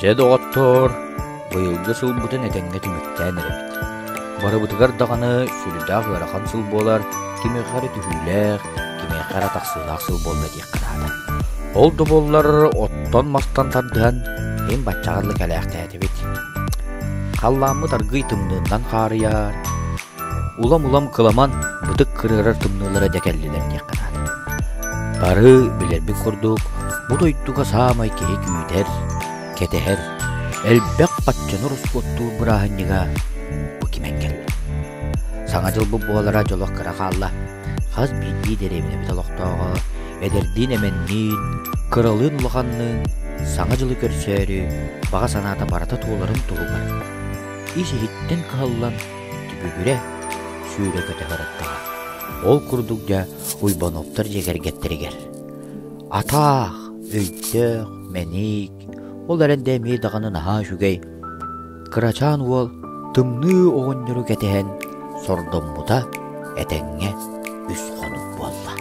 Дьэ, доҕоттоор, быйылгы сылбытын этэҥҥэ түмүктээн эрэбит. Барыбытыгар даҕаны сүрдээх ыарахан сыл буолар, кимиэхэ эрэ түһүүлээх, кимиэхэ эрэ тахсыылаах сыл буолла диэххэ наада. Ол да буоллар, оттон-мастан тардыһан, иһин баччаҕа дылы кэлээхтээтибит. Халлааммыт аргыый тымныынан хаарыйар, Улам-улам кыламан, бытык кырыарар тымныылара дьэ кэллилэр диэххэ наада. Бары билэрбит курдук, бу дойдуга саамай киһи күүтэр, кэтэһэр, элбэх баччаны ороскуоттуур бырааһынньыга бу кимэн кэллэ. Саҥа дьылбыт буолара дьолох кыра хаалла. Хас биирдии дэриэбинэбит олохтооҕо эдэрдиин-эмэнниин, кыралыын-улаханныын Саҥа дьылы көрсөөрү баҕа санаата барыта туоларын туһугар ис-иһиттэн кыһаллан түбүгүрэ, сүүрэ-көтө сырыттаҕа. Ол курдук дьэ Уйбануоптар дьиэ кэргэттэригэр атаах, өйдөөх, мэник, ол эрэн да эмиэ даҕаны наһаа үчүгэй кырачаан уол Тымныы оҕонньору кэтэһэн сордоммута этэҥҥэ үс хонук буолла.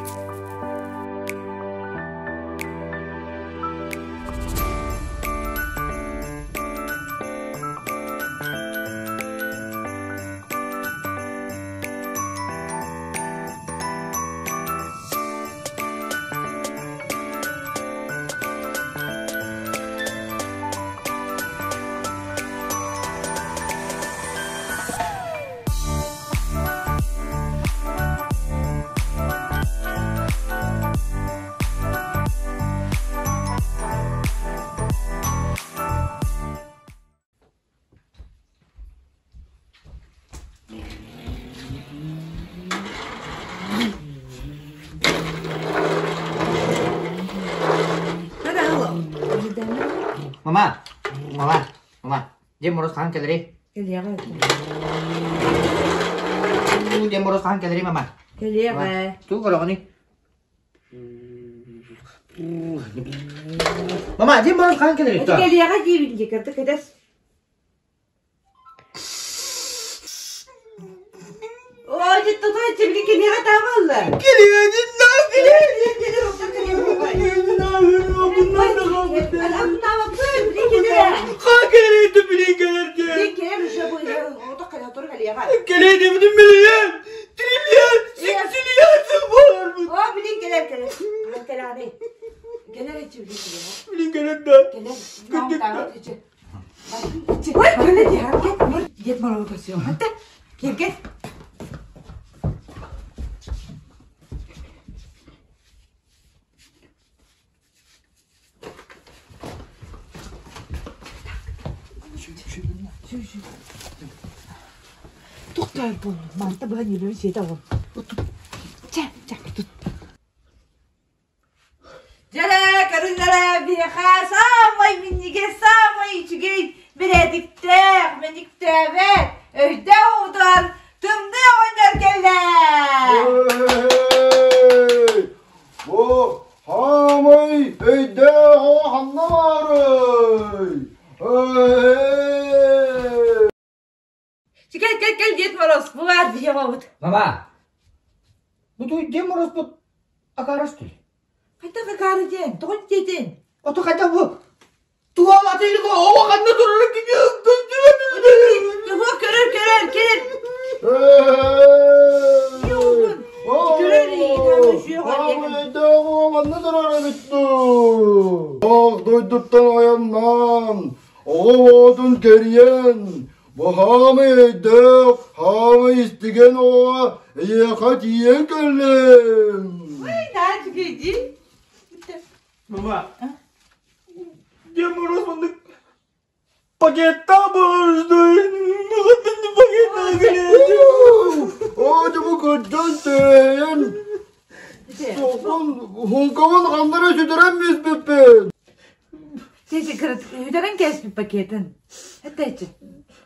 Мама, мама, мама, Дед Мороз хаһан кэлэрий? Кэлиэҕэ. Дед Мороз хаһан кэлэрий, мама? Кэлиэҕэ. Тугу көрөҕүнүй? Мама, Дед Мороз хаһан кэлэрий? Кэлиэҕэ диибин дии, кырдык кэтэс. Ой, тото тибили кимиэхэ таабалла? Кэлиэҕин да, Дед Мороз Киргет. Тухтаар буоллун, манта быһан өлөрүн сиэтэ оҕом. Чэ, чэ, тут. Дьэрэ, көрүҥнэрэ биһиэхэ саамай минньигэс, саамай үчүгэй бэрээдиктээх, мэниктээбэт, өйдөөх уутугар тымныы оҕонньор кэллэ! Бу хаамай өйдөөх оҕо ханна баарый? Кэл, кэл, кэл, Дед Мороз, бу баар биһиэхэ оҕобут. Мама, бу туй Дед Морозпут акаарас туй. Хайдах акаары диэн, тоҕо диэтин? Ото хайдах бу туалаты илик оҕо ханна турара кини Туһу көрөр, көрөр, кэлэр. Көрөр, Манна турар эбит дуу. Ох, дойдуттан айаннаан, оҕо оҕотун кэрийэн, бу хаамай өйдөөх, хаамай истигэн оҕоҕо эйиэхэ тиийэн кэллим. Ой, наадьыгый дии. Мама, Дед Мороз маннык пакетта буолуштуй. Оо, дьэ бу кырдьан тэйэн, Хункабын ханна эрэ сүтэрэн биэспиппин. Сиэти сүтэрэн кээспит пакетын. Этээччи.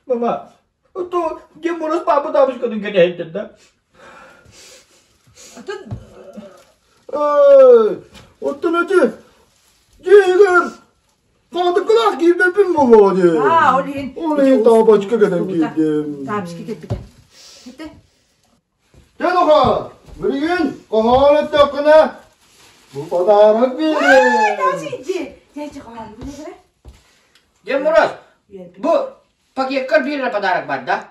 Мама, то Дед Мороз папа бабушкатын кэтэһиттэр да. Отон Оттон эти дьиэгэр хаатыккалаах киирбэппин буолуо дии. Аа, ол иһин. Ол иһин таабачка кэтэн киирдим. Таабычка кэппитэ. Этэ. Дьэ, доҕоор, билигин хоһоон эттэххинэ, бу подарок биэриэм. Дьэ, дьэ, хоһоон билэ Дед Мороз, бу пакеккар биир эрэ подарок бар да?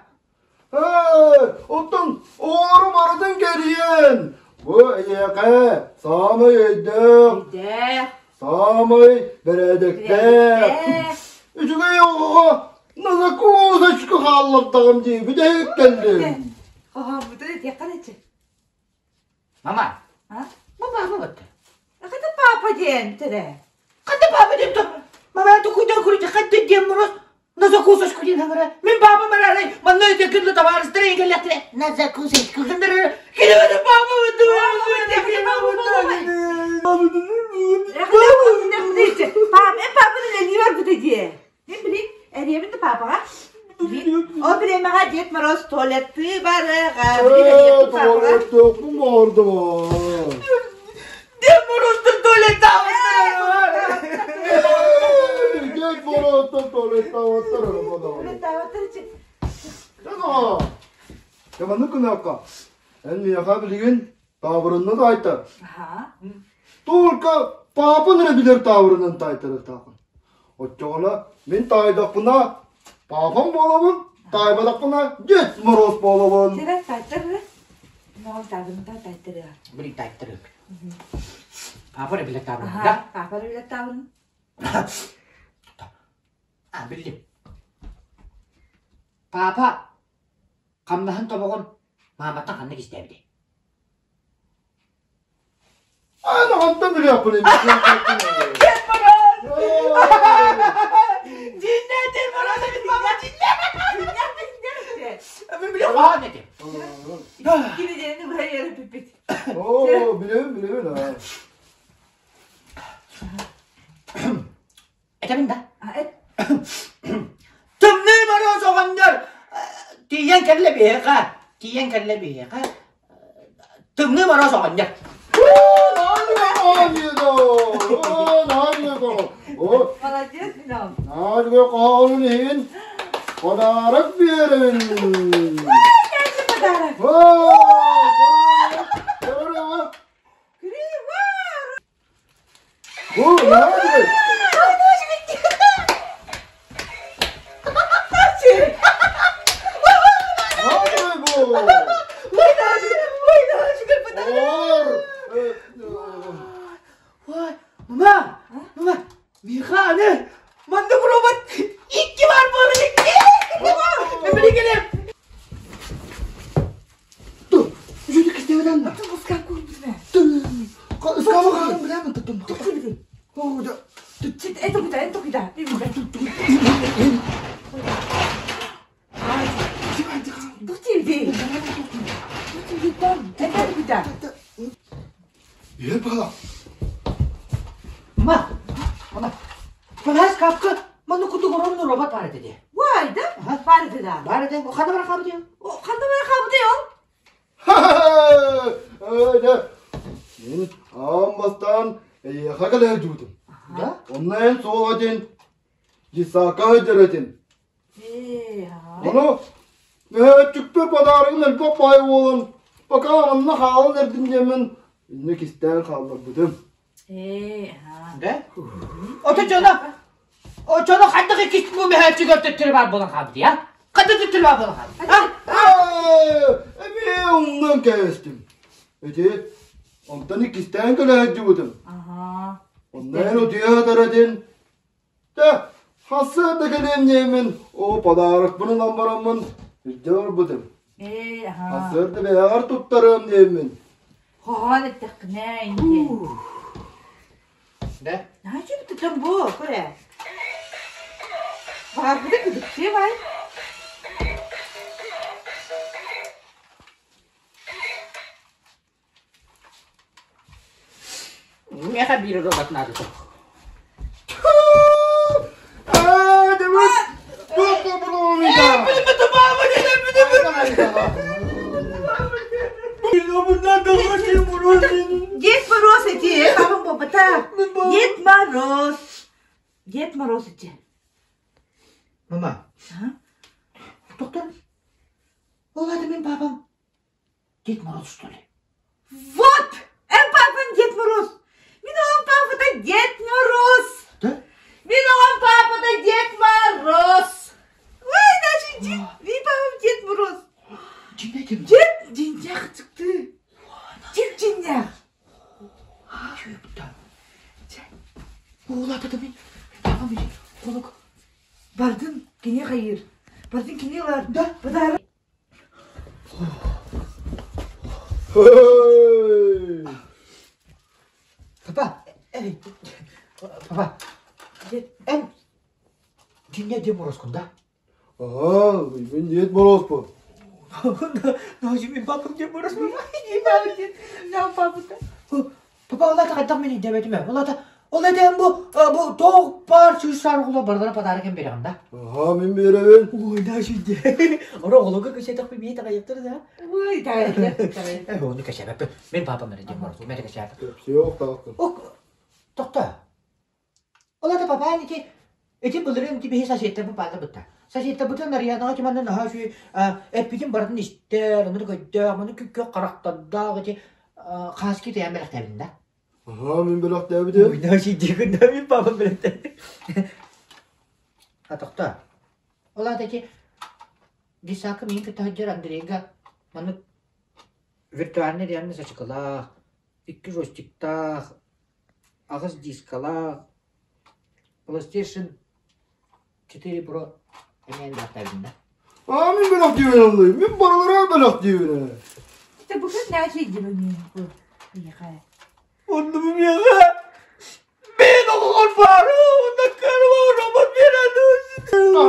Ээ, оттон оҕору барытын кэрийэн, бу эйиэхэ саамай өйдөөх, Өйдөөх. саамай бэрээдэктээх, үчүгэй оҕоҕо на закусочку хааллардаҕым дии бүтэһик кэллим. Хоһооммутун этиэххэ да Мама, А? бу папа бытты. Хата папа диэн төрө. Хата папа диэн то. Мама тукуйдан курите хатта диэн мороз на закусочку диэн хаңара. Мин папа марары манна өтө кынды товарыстара егеллэхтэрэ на закусочку кындыры. Килебеде папа бытты. Папа, папа не барбыта дии. Мин билим, эриэбин да папаҕа. Ол бириэмэҕэ Дед Мороз туалеттыы барыаҕа. Туалеттыахпын баҕардым. Дед Морозтун туалеттаабыттар. Дед Морозтун туалеттаабыттар. Туалеттаабыттар. Маннык гыныахха. Эн миэхэ билигин таабырынна таайтар. Только паапан эрэ билэр таабырынын таайтарыахтааххын. Оччоҕуна мин таайдахпына паапам буолабын, таайбатахпына Дед Мороз буолабын. Сирэ таайтарыы. Мол таабырын таайтарыы. Блин, таайтарыы. Папа эрэ билэр таабырын, да? Папа эрэ билэр таабырын. А, биллим. Папа хамнаһын тобоҕун мааматтан ханна кистээбитэй? Аны хантан билиэхпиний? Дед Мороз! Динне Дед Мороз эбит мама динне! Мен билем хаан этим. Кини быһа ереппит. Оо, билэбин, билэбин. Этэбин да. Тымныы Мороз оҕонньор тиийэн кэллэ биһиэхэ, тиийэн кэллэ биһиэхэ. Тымныы Мороз оҕонньор. Молодец, Милан. Наадыга хоһоонун иһин подарок биэрэбин. Подарок. Бу наадыгай. Наадыгай бу. Ор. Мама, мама, Миханы, маннык робот икки бар буолар икки. Мен билигелем. Жүдү кистебеден да. Ыскабы хаалын билэмин туттум. Оо, да. Это куда? Это куда? Это куда? Ел бала. Ма, мана, Палас капка, манны куту горомну робот бар edi. Вай, да? Бар edi да. Бар edi. О ханна бар хабы О, ханна бар хабы ол? Ха-ха-ха! Мен аан бастаан эйиэхэ кэлэ дьуутум. Да? Онно эн суох этин, десакка сылдьар этин. Ону мөһөөччүкпэр подарогын элбэх баай буолан, пока манна хаалан эрдин диэммин иннэ кистээн хаалларбытым. Да? Ото дьоно, очоно хайдах иккис бу мөһөөччүгэр төттөрү баар буолан хаалбыт, а? Хайдах төттөрү баар буолан хаалбыт, а? Эмиэ умнан кээстим. Ити онтон иккистээн кэлэ сылдьыбытым. Онно эн утуйа сытар этин. Дэ, хасыа да кэлиэм диэммин, оо подарокпун ылан бараммын илдьэ барбытым. Хасыарда бэйэҕэр туттарыам диэммин. Хоһоон эттэххинэ инде. Да? Наачы бутутан бу, көрө. Баарбыта күдүксүө бай. Миэхэ биир робот наада Аа, дэмэт! Туох да булуомуйда! Дед Мороз эти, папа бабата. Дед Мороз. Дед Мороз эти. Мама. Доктор, ол аты мин папам Дед Мороз, что ли? Вот! Эн папам Дед Мороз! Мин оҕом папата Дед Мороз! Да? Мин оҕом папата Дед Мороз! Дьин, папам Дед Мороз. Дьиҥэ ким? Дед дьиҥнээх ытыктыы. Дьиҥ дьиҥнээх. Чүөптэн. Уулата мин папам холук. Бардын кини хайыр. Бардын кини ылар. Да. Подарок. Папа, эй, папа, эн дьиҥэ Дед Морозкун, да? Ага, мин Дед Морозпун. Мин папам Дед Мороз. Не папа. Папа, ол аата хайдах мин өйдөөбөтүм ээ? Ол аата, ол этэн бу, бу тоох баар сыыс-саар оҕолор барылара подарок кэм биэрэҕин да? Аха, мин биэрэбин. Ой, да сүдэ. Ора оҕолорго кэсэтэх бии таҕайыптар да. Ой, таҕайыптар. Э, ону кэсэбэппин. Мин папам эрэ Дед Мороз, мин кэсэбэппин. Кэпсиэ Ок, тохто. Ол аата папаан ити ити былырыын ити биһи соседтарбыт бааллар бытта. Соседтарбытын Нарыйаанаҕа ити манна наһаа үчүгэй эппитин барытын истэр, ону көрдөөх, маны күөх харахтардаах ити хааски тайаан бэлэхтээбитин да. Аһаа, мин бэлэхтээбитим. Ой, наһаа сидиигин да мин папам бэлэхтээбит. А тохтоо. Ол аата ити Дисака миин кытта сылдьар Андрейга маннык виртуальный реальность ачыкылаах, икки джойстиктаах, аҕыс дискалаах, PlayStation 4 Pro эмиэ элбэхтээбитин да. Аа, мин бэлэхтиибин ыллый. Мин барылара бэлэхтиибин. Это бүгүн начал дебами. Приехали. Онну миэхэ мен оҕоҕор баары уонна кырва робот биэрэн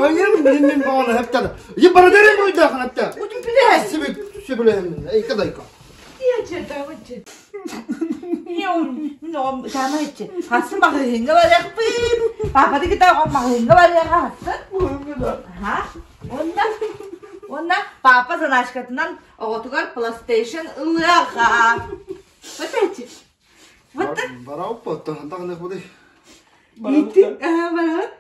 Айым мин мин баҕана хэптэ. Е барадары буйдахан хэптэ. Утупилэ. Сибик сибилэһин. Эйка дайка. Хассын маҕаһыыҥҥа барыахпыт. Папаны кытта маҕаһыыҥҥа барыаҕа хассын. Аха. Уонна уонна папа заначкатынан оҕотугар PlayStation ылыаҕа. Вот эти. Вот так. Барауппа, тахнах буды. Ити, барабыт.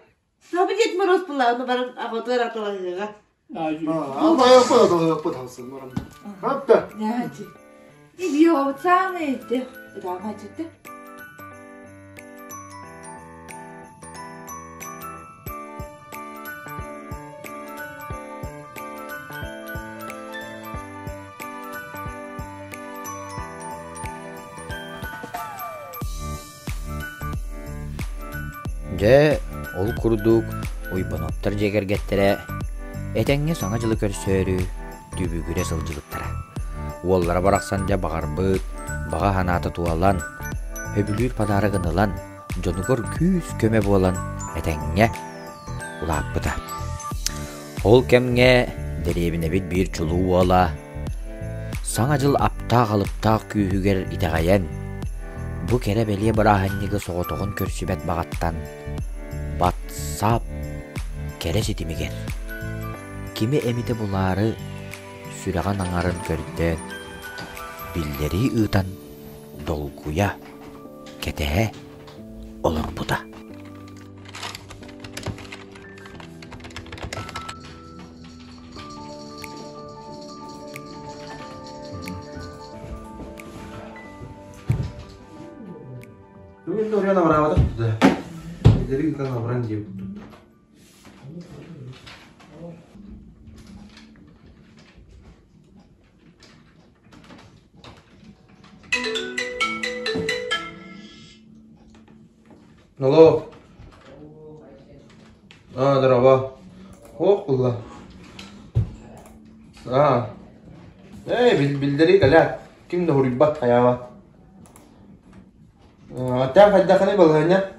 Саба Дед Мороз була, баран оҕотугар аталаһыаҕа. Аа, тахсын баран. Хапта. Нячи. Идиотсаны ити. Рамачыты. Дьэ, ол курдук Уйбаныаптар дьиэ кэргэттэрэ этэҥҥэ Саҥа дьылы көрсөөрү түбүгүрэ сылдьыбыттара. Уоллара барахсан дьэ баҕарбыт, баҕа санаата туолан, сөбүлүүр подарогын ылан, дьонугар күүс-көмө буолан этэҥҥэ улааппыта. Ол кэмҥэ дэриэбинэбит биир чулуу уола Саҥа дьыл аптаах-алыптаах күүһүгэр итэҕэйэн, бу кэрэ-бэлиэ бырааһынньыгы соҕотоҕун көрсүбэт баҕаттан батсаап кэрэ ситимигэр кими эмитэ булаары сүрэҕин аҥарын көрдөөн, биллэрии ыытан долгуйа, кэтэһэ олорбута. Бүгүн да уран абыраабатах да. Эдэрин ыытан абыран диэбит. Алло. А, здорово. Ох, булла. А. Эй, биллэрии кэлэ. Ким да хуруйбат хайаабат. Аттаах хайдаххыный балаһыанньа?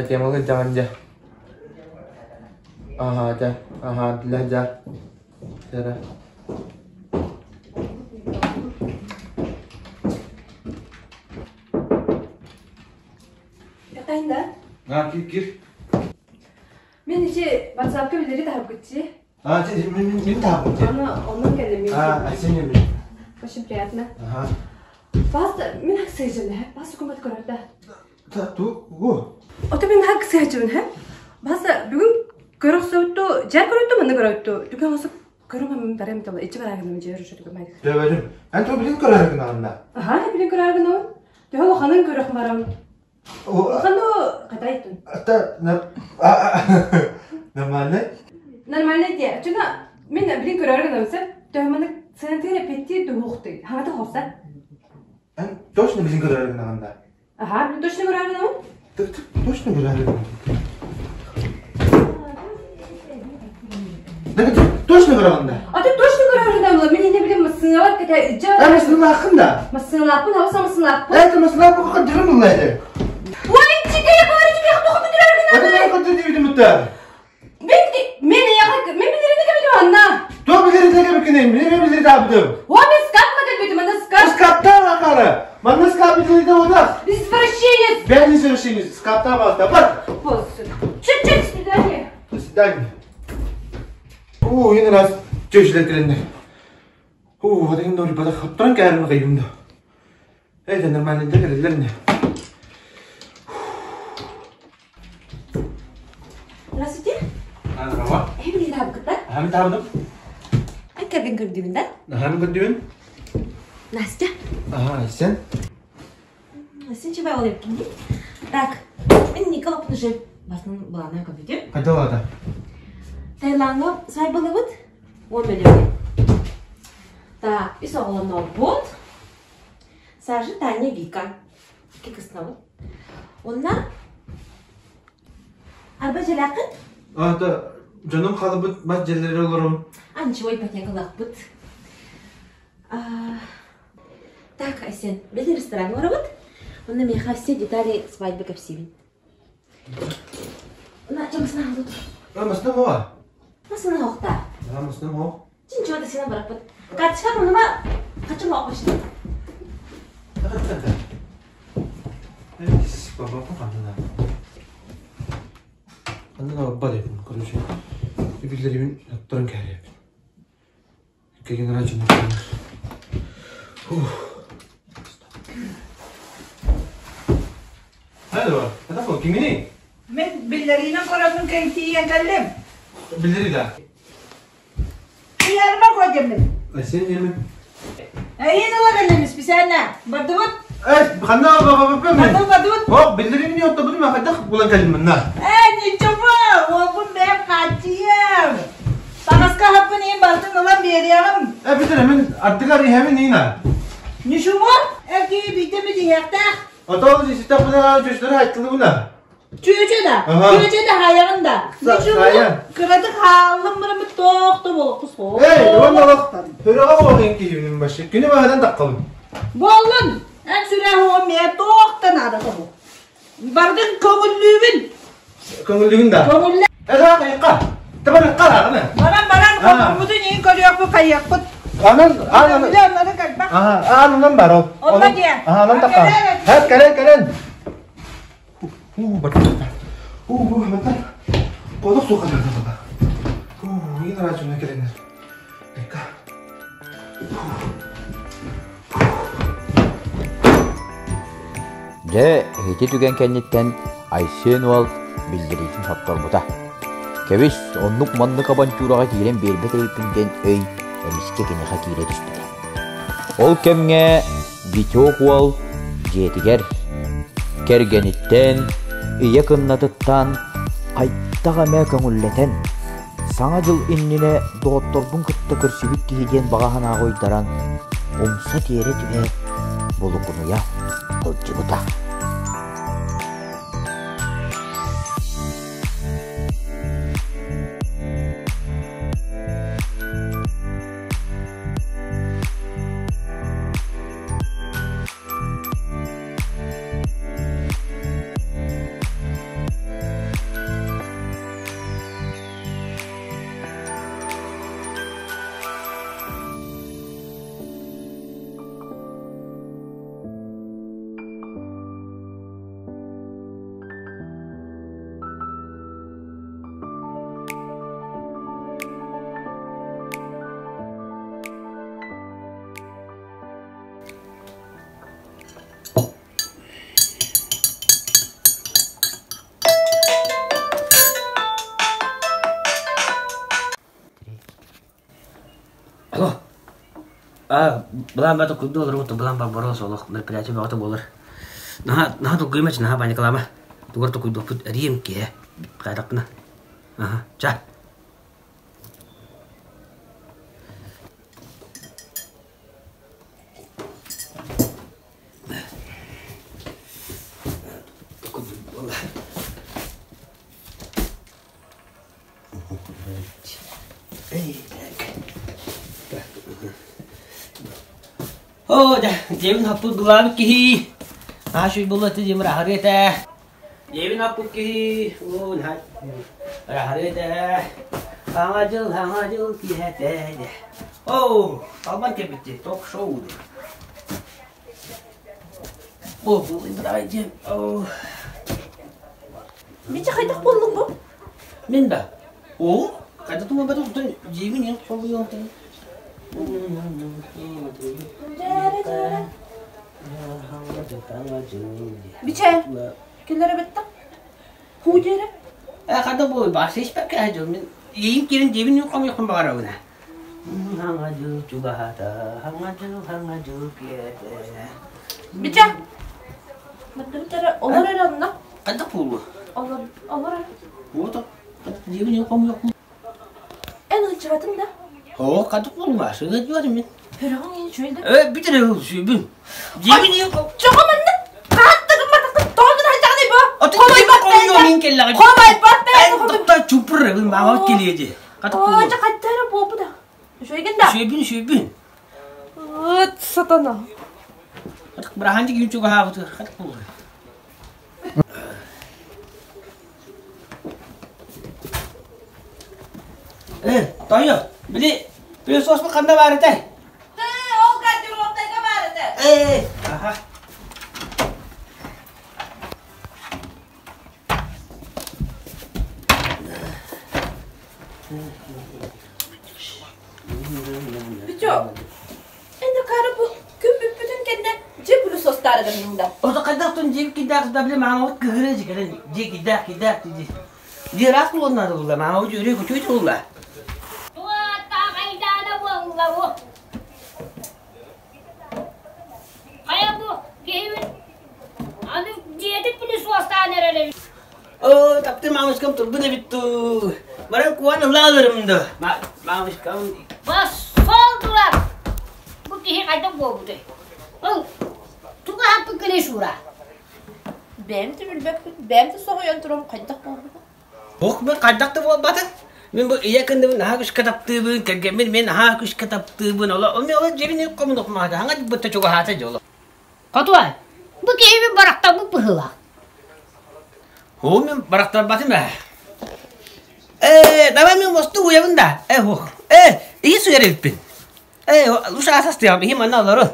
Темалы дьаҕан дьэ. Аха, дьэ. Аха, для дьэ. Дьэ. Ятайын да? А, кир, кир. Мен ичи WhatsAppка билери таһапкытчы. А, мин мин таһаппыт. Аны оннун кэллим. А, Арсений мин. Очень приятно. Ага. Бас мин хак сыйжын хэ. Бас үкүмөт көрөрдө. Та ту го. Ото мин хак сыйжын хэ. Бас бүгүн көрөхсөттү, жар көрөттү, маны көрөттү. Дүкөн осуп көрөм мен барам тала ичи барагын жер өшөтү көрмөйдү. Дөбөдүм. Эн то билин көрөргүн анда. Аха, билин көрөргүн. Төһө улаханын көрөх барам. Ханну катайтын? Это нормально? Нормально дии. Чуна мен билин көрөр гынам сен төһманы центре петти дуһухты. Хагата хопса. Эн точно билин көрөр гынаганда? Ага, мен точно көрөр гынам. Ты точно көрөр гынам? Да точно көрөгөн да? А ты точно көрөр гынам? Мен не билем массыналар кете жа. Ә массыналаахын да? Массыналааппын, хабаса массыналааппын. Это массыналааппын кадырым улайды. Ой, чике, говори, чике, тоқы көтөрөр гынам. Это мен көтөр дебитим үттә. Мен мен яга мен билерини кебитим анна. То билерини кебикини, мен билерини табдым. О, мен скап кадыр битим, анда скап. Скапта акары. Манна скап билерини ода. Извращенец. Ben извращенец. Скапта баста. Бар. Чуть-чуть, свидание. До свидания. О, енді раз чөшілер кіренде. О, один дори бада хаптан кәрін қайымды. Это нормально дегелер не. Здравствуйте. Здорово. Эбили табыкта. Ами табыдым. Ай кәрген көрдүгүн да? Ами көрдүгүн. Настя. Ага, сен? Сен чебай ол епкин Так, мен Никола Пнуже басын балана көбүтүм. Қайда алады? Таиландга свайбалыбыт. Он мөлөмү. Так, үс оҕолонноорбут. Сажи Таня Вика. Икки кыснабыт. Онна арба дьэлээххит? Ата, дьонум халыбыт мас дьэлэри олорум. А, ничего, ипотекалаахпыт. Так, Айсен, били ресторан оробут. Онна миэхэ все детали свадьбы кэпсиибин. На, чамасына халут. Масына моа? Масына хоқта. Масына мо? Чинчо да сина бараппыт. Карточка мунума качан оqпашты. Ханна бар едим, короче. Биллерибин оттаран кээриэбин. Кеген раньше Хайда, это фо, кимини? Мен биллеринен көрөмүн кэнтиен кэллим. Биллери да. Иярма кодеммин. Сен емен. Эйин ыла кэллим специально. Бардыбыт. Эй, ханна бабы мен. Бардыбыт, бардыбыт. О, биллерини оттобутум, хадах булан кэллим на. Э, ничего, уолбун бэм хааччыйым. Таҥаска хаппын иин балтын ылан биэриэҕим. Э, битер мен ардыгар иһэмин иина. Ничего, эр киһи биирдэ эмит иһиэхтээх. Отол диситэх бuna чөчтөрө айттылыбына. Чүөчэ да, чүөчэ да хаайаҕын да. Ничего, кыратык хааллым бырамыт тоохто буолуохпус Эй, уонна олох төрөҕө буолуон киһибин башы. Күнү баһынан таххабын. Буоллун, эн сүрээх уон миэ туохта наада тобу. Бардын көҥүллүүбүн. Көҥүллүүгүн да? Көҥүллэ. Эра кайыкка. Табар кара Баран баран хотурбутун иин көрүөхпүт хайыахпыт. Анан анан Үлэ оннары кэлбэх. Аха, анан бар ол. Онно диэ. Аха, анан тахха. Хэт кэлэн кэлэн. Уу, баттата. Уу, мантан. Kodok суха да. Уу, ин ражуна кэлэнер. Эка. Дьэ, ити түгэн кэнниттэн Айсен уол биллэриитин сотторбута. Кэбис, оннук-маннык абонтюраҕа киирэн биэрбэт эбиппин диэн өй эмискэ киниэхэ киирэ түспүтэ. Ол кэмҥэ Витек уол дьиэтигэр кэргэниттэн, ийэ кыннатыттан хайдах эмэ көҥүллэтэн, Саҥа дьыл иннинэ доҕотторбун кытта көрсүбүт киһи диэн баҕа санааҕа уйдаран, умса-тиэрэ түһэ, булукунуйа сылдьыбыта. Алло. А, былаан бата курду олорбут, былаан барбарос олох мероприятие бөҕөтө буолар. Наһаа наһаа долгуйма наһаа паникалаама. Тугар токуйдуохпут эриэм киһи. Хайдахпына. Аха, ча. Оо, дьэ, дьиэбин хаппыт былаабыт киһи. Ааш буолла этэ дьиэм ыраахарыа этэ. Дьиэбин хаппыт киһи. Оо, наһаа ыраахарыа этэ. Саҥа дьыл, саҥа дьыл киэһэтэ дьэ. Оо, талбан кэлбит дии, ток-шоу дии. О, буолуй дьиэм. Оо. Митя хайдах буоллуҥ бу? Мин да. Оо, хайда тума бата оттон дьиэбин эн холуйуохтан. Бичэ, киллэрэ бетта. Хуу диэрэ. Э, хайда буолуй баасы испэккэ дьыл мин иин кирин дьиэбин хомуйхун баҕарабын. Хаҥа дьыл чугаһата, хаҥа дьыл, хаҥа дьыл киэтэ. Бичэ. Маттыбыттара олор эрэ онно. Хайда буолуо? Олор, олор эрэ. Вот, дьиэбин хомуйхун. Эн ылдьыбатыҥ да? Оо, хайдах буолума, сыгыт диэтим мин. Өрөҕүҥ иин үчүгэй да? Э, бүтэр сүбүн. Дьиэбин иин Чоҕо манна хааттыгын матахтын тоҕо гына сылдьаҕыный бу? Хомойбот бэйэтэ. Мин кэллэҕэ. Хомойбот бэйэтэ. Тохто чупур эбин маама кэлиэ дии. Хата Оо, дьэ хайда эрэ буолбута. Үчүгэйгин да? Сүбүн, сүбүн. Ыт сатана. Бырахан дигин чугаһаабытыгар хат буолуо. Э, Тойо, били пылесоспут ханна баар этэй? Ол гардеробтайга баар этэ. Э, аха. Бүтүө. Эн акаары бу күн бүппүтүн кэннэ дьиэ пылесостаары гынныҥ да? Ото хайдах дьиэ кидээх да били маамабыт кыһыры дьикэрэн дьиэ кидээх кидээх дии. Дьиэ ыраас буолуон наада булла маамабыт үөрүү көтүүтэ булла. Туоттаах айдаана буолла бу. Хайа бу киһибит аны дьиэтин пылесостаан эрэр эбит. Оо, таптыр мамочкам турбун эбит дуу. Баран куан ылааларым да. Мамочкам. Бассол дурак! Бу киһи хайдах буолбутай? Ол тугу аһаппыккыный Шура? Бэйэм да билбэппин, бэйэм да соһуйан туран хайдах буолбута? Ох, мен хайдах да буолбатын. Мин бу ийэ кынныбын наһаа күскэ таптыыбын, кэргэммин мен наһаа күскэ таптыыбын. Ола, ол мен ола дьиэбин хомунук маата, хаҥа бытта чугаһаата дьоло. Хотуай, бу киһибин барахтаммыт быһыылаах. Оо, мен барахтарбатым ээ. Э, давай мен мосту уйабын да. Э, ох. Э, иһи суйар эбиппин. Э, лучше ас астыам, иһи манна олору.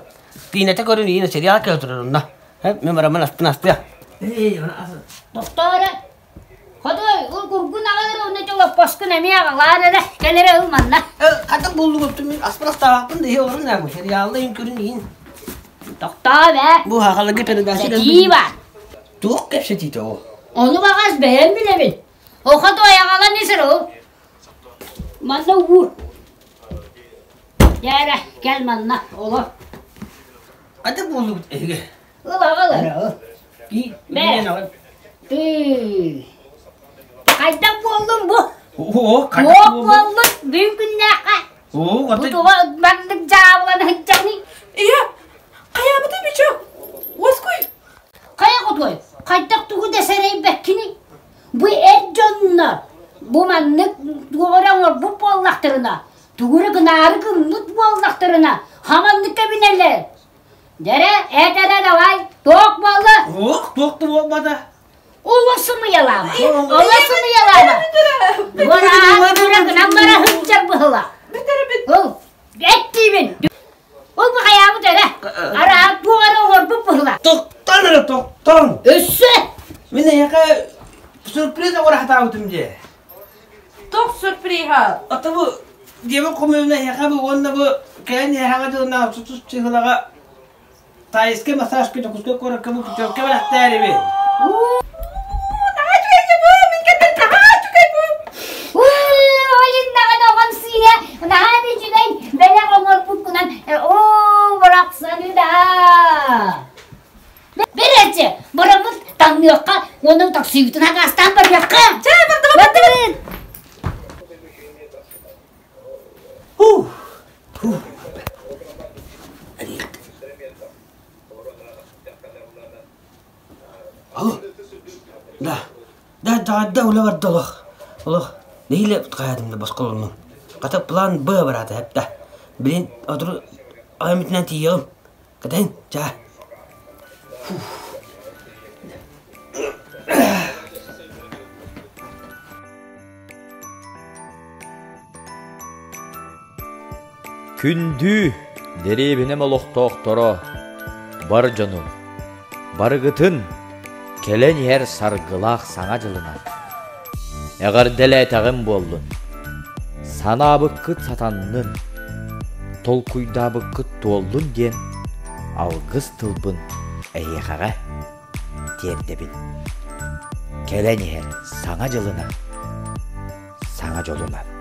Киинэтэ көрүн, иһин сериал көрө турар онно. Мен бараммын аспын астыа. Эй, оны ас. Тохтоо эрэ. Хотуой, ол кургун аҕалар онно чолоппоскун эмиэ аҕалаар эрэ, кэл эрэ ыл манна. Э, хайдах буллугуттун мен аспын астаабаппын да иһи олорун аа, сериалла иһин көрүн иһин. Тохтоо бээ. Бу хахаларга передача Кэпсэтии бар. Туох кэпсэтиитэ ол? Ону баҕас бэйэм билэбин. Охотуой аҕалан исэр ол. Манна уур. Дьэ эрэ, кэл манна, олор. Хайдах буоллугут эһиги? Ыл аҕал эрэ, ыл. Бээ. Тыы. Хайдах буоллун бу? Оо, Туох буоллун бүгүн күннээххэ? Оо, Бу туга маннык дьаабылана сылдьаҕыный? Ийэ, хайаабыта Мичо? Уоскуй. Хайа хотуой, хайдах тугу да сэрэйбэккиний? Бу эр дьоннор бу маннык туох эрэ оҥорбут буоллахтарына, тугу эрэ гынаары гыммыт буоллахтарына, хаманнык кэбинэллэр. Дьэрэ, эт эрэ давай, туох буолла? Ох, туох да буолбата. Олох сымыйалаама. Олох сымыйалаама. Бораан тура гынан бара сылдьар быһыла. Ол, эттиибин. Ол бу хайаабыт эрэ. Араат туох эрэ оҥорбут быһыла. Тохтон эрэ, тохтон. Өссө. Мин эйиэхэ сюрприз оҥоро сатаабытым дии. Туох сюрприһа? Ата бу диэбин хомуйуна эйиэхэ бу уонна бу кэлэн эйиэхэҕэ дылына сутус чыһылаҕа тайскай массажка Дьокуускай куоракка бу путевка бэлэхтээр эбит. Наһаа үчүгэй бу, мин кэлбит наһаа үчүгэй бу. Олиннаҕын оҕом сыыһа наһаа да үчүгэй бэлэх оҥорбуккунан оо барахсаны да. Бэрээччи. Эҕэрдэ үлэ барда олох. Олох нэһиилэ хайаатым да босхолоннум. Хата план Б бараата эптэ. Билин отуру айымытынан тиийиэҕим. Кэтэһин, чаа. Күндү дэриэбинэм олохтоохторо, бар дьонум, барыгытын кэлэн иһэр саргылаах Саҥа дьылынан! Эҕэрдэлээтэҕим буоллун, санаабыккыт сатаннын, толкуйдаабыккыт туоллун диэн алгыс тылбын эһиэхэҕэ тиэрдэбин. Кэлэн иһэр Саҥа дьылынан, саҥа дьолунан!